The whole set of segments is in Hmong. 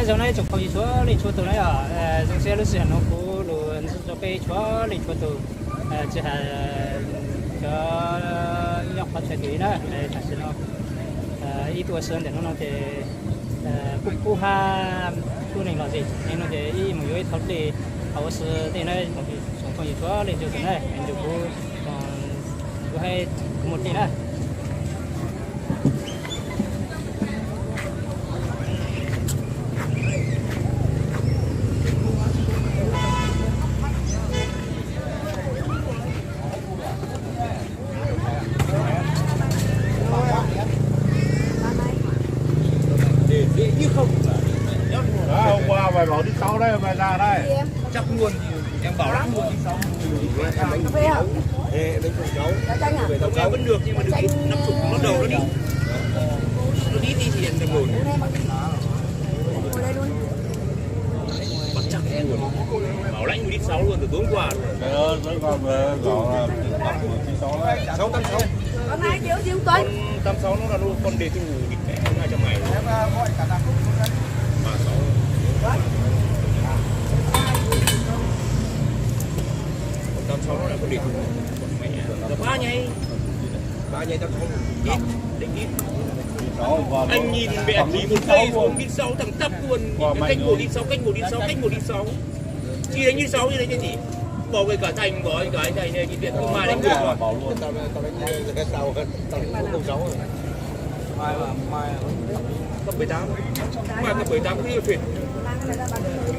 Zoo na tsoom phooj ywg txhua leej txhua tus na yom, zoo siab lub sij hawm no kuv los rau peb txhua leej txhua tus, tsis hais cov nyob qhov chaw twg li na, tam sim no ib tuaj ua si ntawm no no ces kuj pub hab tub neeg los zem no ces ib mus yuav ib thauv dlej haus ua si tej na, tsoom phooj ywg txhua leej txhua tus na, nrug kuv, kuv hab kuv muaj dlej na. Hôm qua mày bảo đi sau đây, mày ra đây. Chắc luôn thì em bảo lắm luôn đi sau. Ê, em đánh không sáu. Không, em vẫn được nhưng mà được ít năm chục nó đầu nó đi. Nó đi thì thì em đừng đổi. Bắt chắc luôn. Bảo lãnh một ít sáu luôn từ tối hôm qua rồi. Ờ, tối qua về bảo là bảo một ít sáu đấy. Sáu tám sáu. Con hai triệu triệu con. Con tám sáu nó là lô con đề thủ đỉnh, hai trăm mày. Ba sáu. Con tám sáu nó là con đề thủ. Mày à, ba nhảy. Ba nhảy tám sáu. Ít, đỉnh ít. Anh nhìn mẹ chỉ một cây, không biết sáu thằng tắp luôn. Cách một đi sáu, cách một đi sáu, cách một đi sáu. Chia như sáu như thế chứ gì? Bỏ về cả thành, bỏ cả anh thầy này thì tiện không mai đánh được rồi. Tao, tao đánh, tao, tao không sáu rồi. Mai mà, mai cấp bảy tám. Mai cấp bảy tám cũng là phết.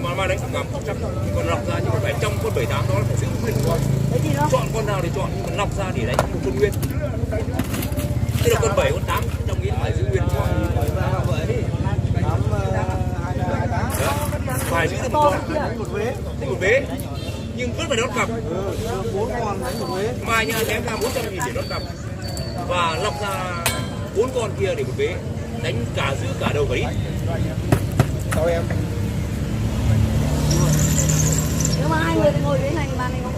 Mà mai đánh cảm chắc còn lọc ra chứ không phải trong con bảy tám đó phải giữ nguyên con. Chọn con nào thì chọn, nhưng mà lọc ra để đánh một con nguyên. Tức là con bảy, con tám trong ý phải giữ nguyên con. Đó. Phải giữ được một con. Một vế. Nhưng vẫn phải đón cặp. Mai nha, ném ra bốn trăm nghìn để đón cặp. Và lọc ra bốn con kia để một vế. Đánh cả giữ cả đầu cả đít. Nếu mà hai người thì ngồi dưới này mà mình không.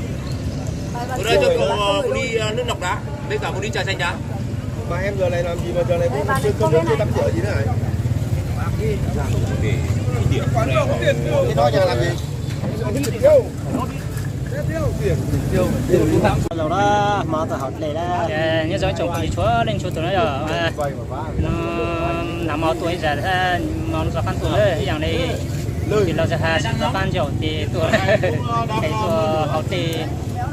Bữa nay cho cậu, ờ, một ly, ờ, nước lọc đá với cả một ly trà chanh đá. Mà em giờ này làm gì mà giờ này cũng chưa cơm nước chưa tắm rửa gì nữa hả? Cái đó nhà làm gì? Zaum na hmo tau haus dlej na. Nyob zoo tsoom phooj ywg txhua leej txhua tus na yog, no nag hmo tuaj ib zag, hmo no rov qab tuaj na, ib yam li ces los zag has rov qab ncaum ces tuaj, es tuaj haus dlej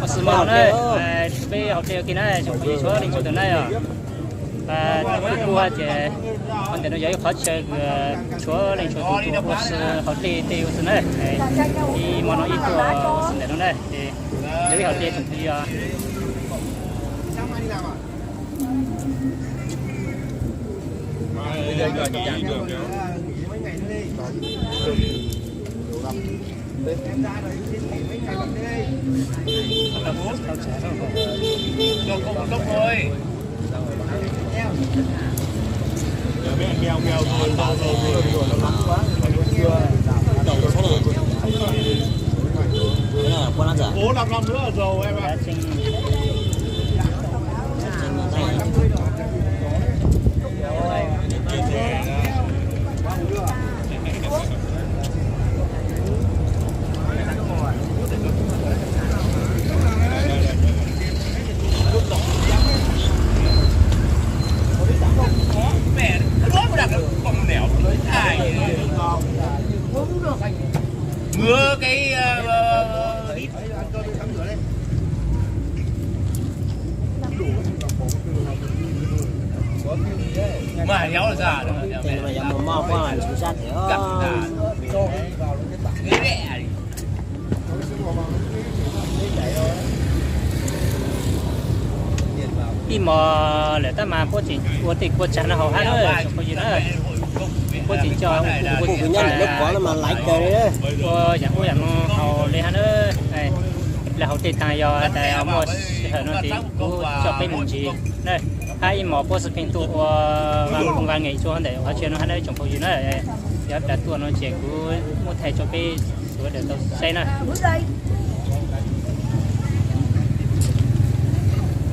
ua si hmo na, peb haus dlej ua ke na, tsoom phooj ywg txhua leej txhua tus na yog. Kuj kuj ces qhov ntawm no yog ib qhov chaw txhua leej txhua tus tuaj ua si haus dlej tej ua si na. Ib hmo no ib tuaj ua si ntawm no na ces yog ib haus dlej tsoom phooj ywg. Cho cốc, cốc thôi. Giờ mấy anh mèo mèo rồi, to rồi, rồi, rồi, nó lắm quá, nó chưa. Đầu nó sót rồi. Thế là qua lát giả. Bốn năm năm nữa rồi em ạ. Mẹ, nó đốt một đằng nó còn nẻo. Ai. Ngứa cái, ờ, Mà nhéo ra. Ces no yog mus moj quaj tsis zaj thiab. Ib hmos lawm tab mas puab tseem ua tej kua tsag no haus hab na, tsoom phooj ywg na. Puab tseem coj kuv nyob ntawm lub qhov no mas laiv kawg li. Ua yam ub yam no haus li hab na. Lawv haus tej taag yog tas muaj sij hawm no ces kuv coj peb mus ntsis na. Hab ib hmos puab xi pheej tuaj ua vaj phooj vaj ngeem rua ntawm qhov chaw no hab na tsoom phooj ywg na. Yog tas tuaj no ces kuv muab thaij rua peb sawv daws tau saib na.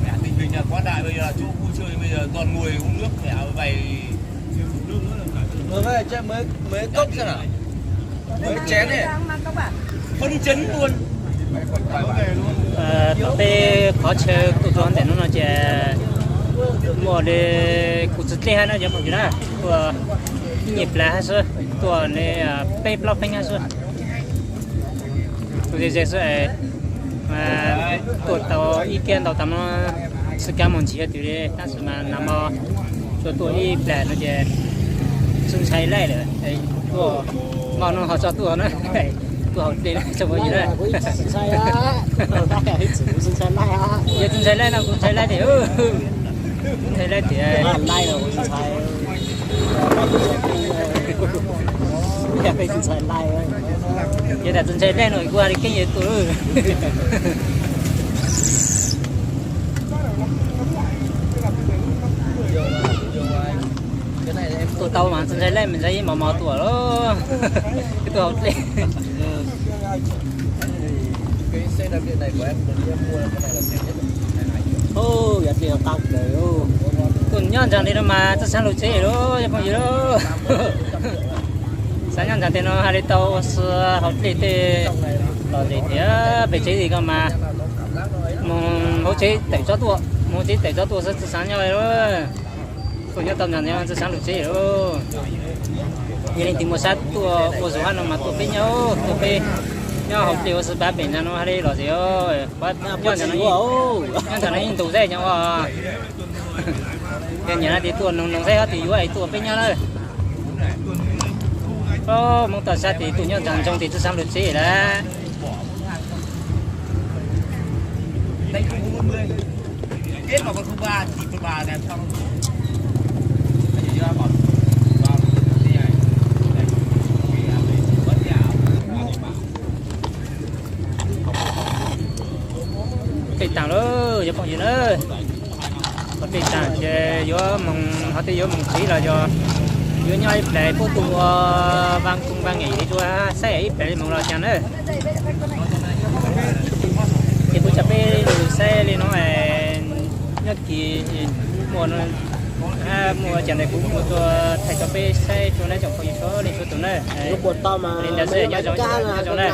Mẹ, tình hình nhà quá đại bây giờ là chỗ vui chơi bây giờ toàn ngồi uống nước mẹ vậy. Mới, mới cốc xem nào. Peb qhov chaw tuaj rau ntawm no no ces muaj li kuv txiv dlej hab na cov phooj ywg na, tuaj ib nyuag plawv hab xwb, tuaj li peb plaub feeb hab xwb. Tuaj ze ze xwb, tuaj tau ib kiag ntau tas no xwb kab moos ntsis twg li, tab sis mas nag hmo tsuas tuaj ib plag no ces tsis ntshai laij lawm. Tuaj noj no ho tso tuaj na, tuaj haus dlej na tsoom phooj ywg na. Yog tsis ntshai laij no kuv ntshai laij tiag, ntshai laij tiag. Yog tas tsis ntshai laij no kuv hais li keej yuav tuaj. Tuaj tau mas tsis ntshai laij, mas ntshai ib mos mos tuaj lauj. Tuaj haus dlej. Tuaj nyob ntsag li no mas txawj xav lug tsev lauj cov phooj ywg lauj. Xav nyob ntsag li no hais li tau ua si haus dlej tej los zem thiab pem tsev li ko mas moog hauv tsev tawm tsob tuaj, moog hauv tsev tawm tsob tuaj xwb tsis xav nyob li lauj. Tuaj nyob tau ntsag li no tsis xav lug tsev lauj. Yog leej twg muaj sab tuaj ua zug hab no mas tuaj peb nyob, tuaj peb nyob haus dlej ua si pab pem ntsag no hab li los zem. Nyob ntsag no ib ntus xwb nyob ua. Yog nyiam no tes tuaj noog noog xwb hab tes yuav es tuaj peb nyob na. Hmoob toj sab tes tuaj nyob ntsag ntsoog tes tsis xav lug tsev lawm. Tej taag lauj cov phooj ywg na, tej taag ces yuav moog, ho tej yuav moog tsev los yog yuav nyob ib plag puab tuaj ua vaaj koob vaaj ngeem li dua, saib ib plag li moog los caag na. Ces kuv coj peb lug saib li no, nyob kis muaj, muaj caag ntawd kuv muaj tuaj thaij rau peb saib rua nawb tsoom phooj ywg sawv daws txhua tus na. Li ntawd xwb, nyob zoo, nyob zoo na.